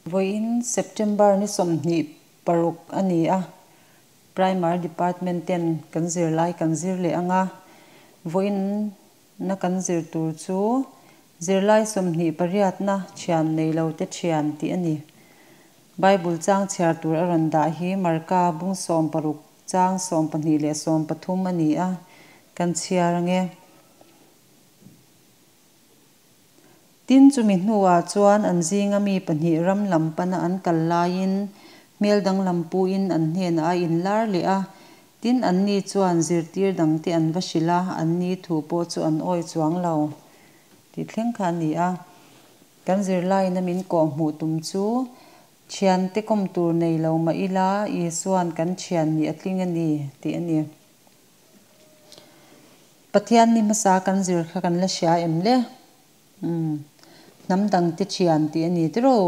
Vawiin September ni 26 a ni a, Primer Department ten kan zirlai kan zir leh ang a, vawiin na kan zir tur chu Zirlai 28 na thian nei lo te thian tih a ni. Bible chang chhiar tur a rawn dah hi Marka bung 16 chang 12 leh 13 a ni a, kan chhiar ang e. Tin, chumi hnuah chuan an zinga mi pahnih ram lam pana an kal laiin hmel danglam puin an hnenah a inlar leh a. Tin, anni chuan zirtir dangte an va hrilh a, anni thu pawh chu an awi chuang lo tih thleng kha a ni a. Kan zirlaiin a min kawh hmuh tum chu thiante kawm tur nei lo mah ila Isua'n kan thian nih a tling a ni tih a ni. Pathian ni hmasa kan zir kha kan la hria em le? Umm, hnam dangte thian tih a ni tiraw?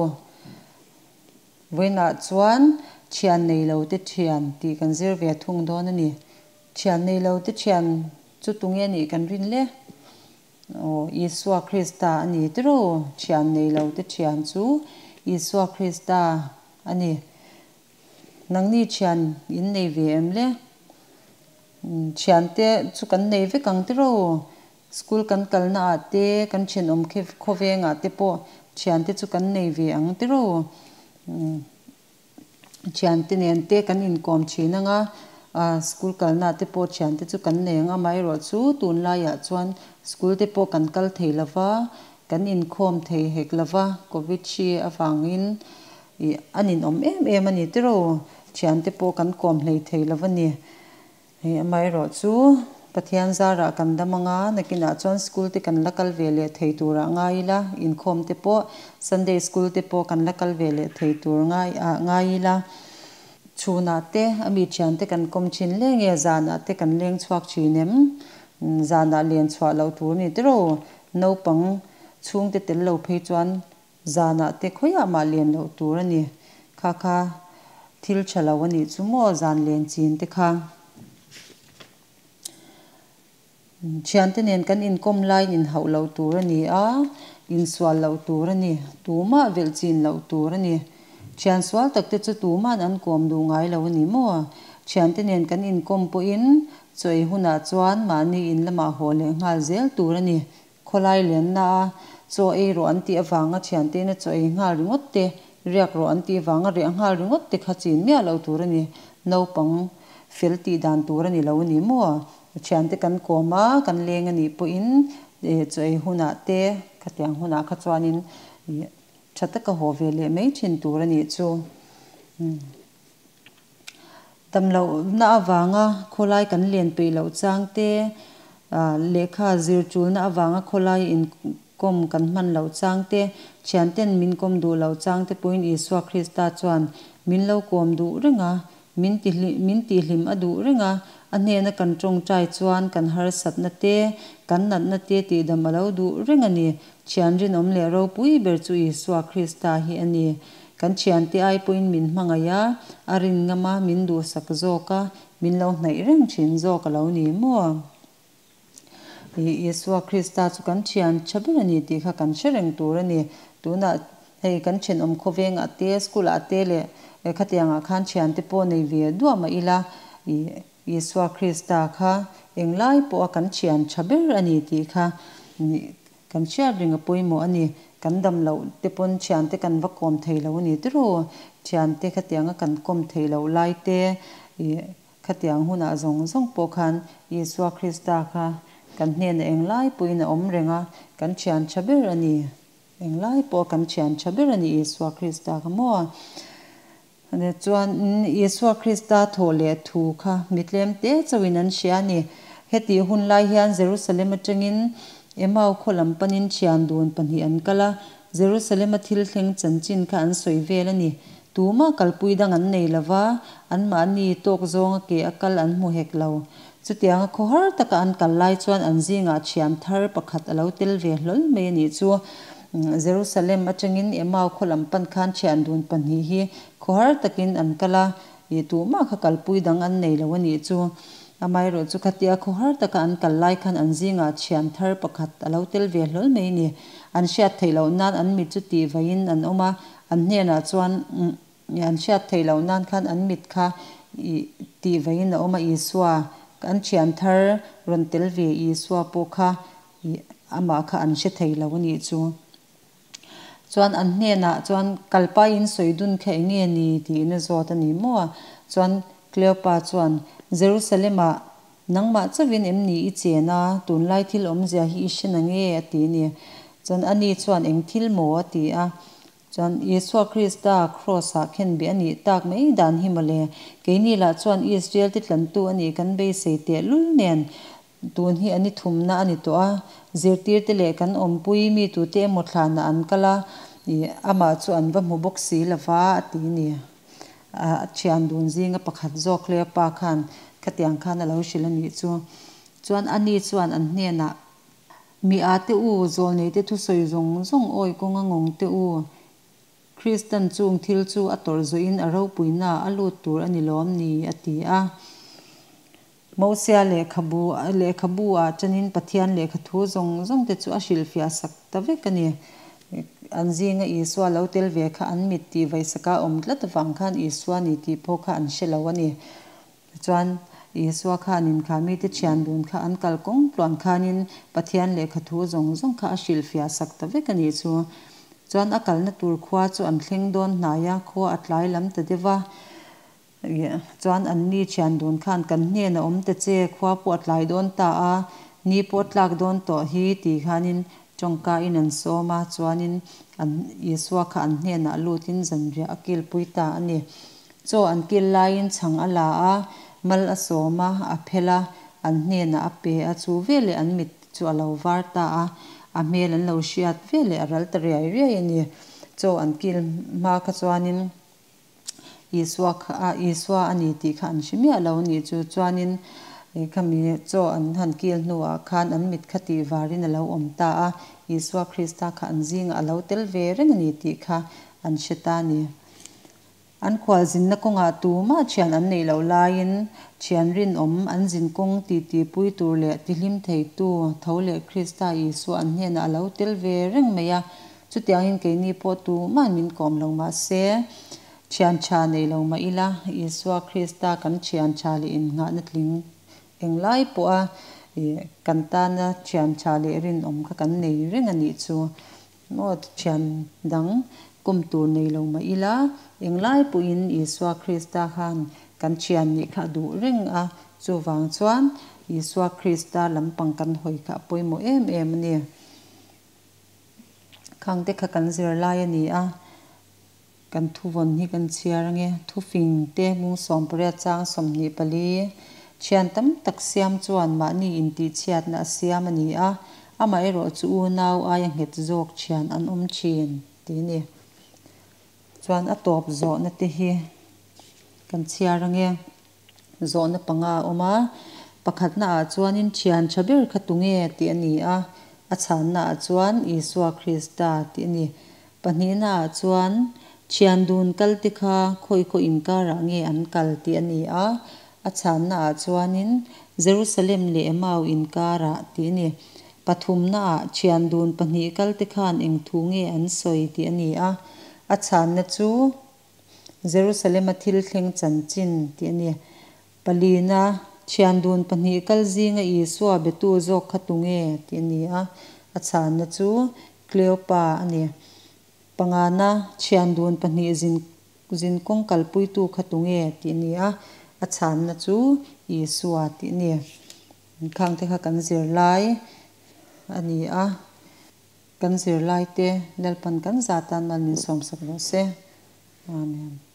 Vawiinah chuan thian nei lo te thian tih kan zir ve thung dawn a ni. Thian nei lo te thian chu tunge nih kan rin le? Aw, Isua Krista a ni tiraw? Thian nei lo te thian chu Isua Krista a ni. Nangni thian in nei ve em le? Thiante chu kan nei vek ang tiraw? School kan kalna ah te, kan thenawm khawveng ah te pawh thiante chu kan nei ve ang tiraw? Thiante nen te kan inkawm thin ang a, school kalna ah te pawh thiante chu kan nei ang. Amaherawhchu tunlaiah chuan school te pawh kan kal thei lova, kan inkhawm thei hek lova, Covid hri avangin Ih, a ninawm em em a ni tiraw? Thiante pawh kan kawm hlei thei lo a ni. Hei amaherawh chu Pathian zarah kan dam ang a, nakinah chuan school te kan la kal ve leh thei turah ngai ila, inkhawm te pawh, Sunday school te pawh kan la kal ve leh thei tur ngai ah ngai ila. Chhunah te a mi thiante kan kawm thin le nge zanah te kan leng chhuak thin em? Zanah len chhuah loh tur a ni tiraw? Naupang chhungte tel lo phei chuan Zanah te khawiah mah len loh tur a ni. Kha kha thil tha lo a nih chu maw zan len chin te kha. Thiante nen kan inkawm laiin inhauh loh tur a ni a, insual loh tur a ni, tumah velh chin loh tur a ni. Thian sual tak te chu tuma'n an kawm duh ngai lo a ni maw? Thiante nen kan inkawm pawhin chaw ei hunah chuan mahni in lamah haw leh nghal zel tur a ni. Khawlai lenna a chaw ei rawh an tih avanga thianteina chaw ei nghal ringawt te, riak rawh an tih avanga riah nghal ringawt te kha chin miah lo tur a ni. Naupang fel tih dan tur a ni lo a ni maw? Thiante kan kawm a, kan leng a nih pawhin chaw ei hunah te, khatiang hunah kha chuanin tha taka haw ve leh mai thin tur a nih chu. Damlohna avanga khawlai kan len peih loh chang te, lehkha zir tulna avanga khawlai inkawm kan hman loh chang te, thianten min kawm duh loh chang te pawhin Isua Krista chuan min lo kawm duh reng a, min min tihhlim a duh reng a, a hnena kan tawngtai chuan kan harsatna te, kan natna te tihdam a lo duh reng a ni. Thian rinawm leh ropui ber chu Isua Krista hi a ni. Kan thiante ai pawhin min hmangaih a, a rin ngam a, min duhsak zawk a, min lo hnaih reng thin zawk a lo ni maw? Ih, Isua Krista chu kan thian tha ber a ni tih kha kan hre reng tur a ni. Tunah hei kan thenawm khawvengah te, school ah te leh khatiangah khan thiante pawh nei ve duah mah ila, ih, Isua Krista kha englai pawha kan thian tha ber a ni tih kha Kan hriat reng a pawimawh a ni. Kan dam loh te pawn thiante kan va kawm thei lo a ni tiraw? Thiante khatianga kan kawm thei loh lai te ih khatiang hunah zawng zawng pawh khan Isua Krista kha kan hnenah englai pawhin a awm reng a, kan thian tha ber a ni. Englai pawh kan thian tha ber a ni Isua Krista kha maw? Chuan Isua Krista thawh leh thu kha mi tlem te chauhin an hria a ni. Hetih hun lai hian Jerusalem atangin Emau khaw lam panin thian dun pahnih an kal a, Jerusalem-a thil thleng chanchin kha an sawi vel a ni. Tumah kalpui dang an nei lo va, anmahni tawk zawnga ke a kal an hmu hek lo. Chutianga khaw har taka an kal lai chuan an zingah thian thar pakhat a lo tel ve hlawl mai a nih chu. Jerusalem atangin Emau khaw lam pan khan thian dun pahnih hi khaw har takin an kal a, ih tumah kha kalpui dang an nei lo a nih chu. Amaherawh chu khatia khaw har taka an kal lai khan an zingah thian thar pakhat a lo tel ve hlawl mai a ni. An hriat theih loh nan an mit chu tih vaiin an awm a, An hnenah chuan an hriat theih loh nan khan an mit kha ih tih veiin a awm a, Isua an thian thar rawn tel ve Isua pawh kha ih amah kha an hre thei lo a nih chu. Chuan an hnenah chuan kalpaiin sawi dun kha eng nge ni tiin a zawt a ni maw? Chuan Cleopa chuan Jerusalem-ah nangmah chauhin em ni i chen a, tunlai thil awmzia hi i hre na nge? a ti a ni. Chuan ani chuan eng thil maw? a ti a. Chuan Isua Krista Kraws-ah khenbeh a nih tak mai dan hi mawle. Keini lah chuan Israel te tlantu a nih kan beisei tehlul nen Tun hi a ni thumna a ni tawh a, zirtirte leh kan awmpui mi tute emaw thlanah an kal a, ih amah chu an va hmu bawk si lo va, a ti ni. A thian dun zinga pakhat zawk hle pa khan khatiang khan a lo hrilh a nih chu. Chuan ani chuan an hnenah, Mi ate u, zawlneite thusawi zawng zawng awi kawnga ngawng te u, Kristan chung thil chu a tawrh zawhin a ropuinaah a lut tur a ni lawm ni? a ti a. Mosia lehkhabu lehkhabu ah chanin Pathian lehkha thu zawng zawng te chu a hrilhfiah sak ta vek a ni. An zinga Isua lo tel ve kha an mit tih vaisaka awm tlat avang khan Isua ni tih pawh kha an hre lo a ni. Tichuan, Isua khan inkha mite thian dun kha an kal kawng tluan khanin Pathian lehkha thu zawng zawng kha a hrilhfiah sak ta vek a nih chu. Chuan a kalna tur khua chu an thleng dawn hnai a, khua a tlai lam ta deuh va. Chuan anni thian dun khan kan hnen a awm ta che, khua pawh a tlai dawn ta a, ni pawh a tlak dawn tawh hi ti khanin tawngka in an sawm a, chuanin an Isua kha an hnenah lutin zanriah a kilpui ta a ni. Chaw an kil laiin chhang a la a, mal a sawm a, a phel a, an hnenah a pe a, chu veleh an mit chu a lo var ta a, a hmel an lo hriat veleh a ral ta riai riai a ni. Chaw an kil hma kha chuanin. Isua kha Isua a ni tih kha an hre miah lo a nih chu. Chuanin khami chaw an han kil hnuah khan an mit kha tih varin a lo awm ta a, Isua Krista kha an zingah a lo tel ve reng a ni tih kha an hre ta a ni. An khualzinna kawngah tumah thian an neih loh laiin thian rinawm an zin kawng titipui tur leh tihlim theitu tho leh Krista Isua an hnenah a lo tel ve reng mai a. Chutiangin keini pawh tuman min kawm lo mah se, thian tha nei lo mah ila, Isua Krista kan thian tha leh innghahna tling englai pawha kan tana thian tha leh rinawm kha kan nei reng a nih chu. Maw thian dang kawm tur nei lo mah ila, englai pawhin Isua Krista khan kan thian nih kha a duh reng a, chuvang chuan Isua Krista lampang kan hawi kha a pawimawh em em a ni. Khang te kha kan zir lai a ni a, kan thuvawn hi kan chhiar ange. Thufing te mung 18 chang 24, Thian tam tak siam chuan mahni intihchhiatna a siam a ni a, amaherawh chu unau aia nghet zawk thian an awm thin tih a ni. Chuan a tawp zawhna te hi kan chhiar ange. Zawhna panga a awm a, pakhatna ah chuanin thian tha ber kha tunge tih a ni a, a chhanna ah chuan Isua Krista tih a ni. Pahnihna ah chuan thian dun kal te kha khawi khaw inkarah nge an kal tih a ni a, a chhanna ah chuanin Jerusalem leh Emau inkarah tih a ni. Pathumna ah thian dun pahnih kal te khan eng thu nge an sawi tih a ni a, a chhanna chu Jerusalem-a thil thleng chanchin tih a ni. Palina, thian dun pahnih kal zinga Isua betu zawk kha tunge tih a ni a, a chhanna chu Cleopa a ni. Pangana, thian dun pahnih zin zin kawng kalpuitu kha tunge tih a ni a, a chhanna chu Isua tih a ni. Khangte kha kan zirlai a ni a. Kan zirlaite Lalpan kan zah tan mal min sawmsak rawh se. Amen.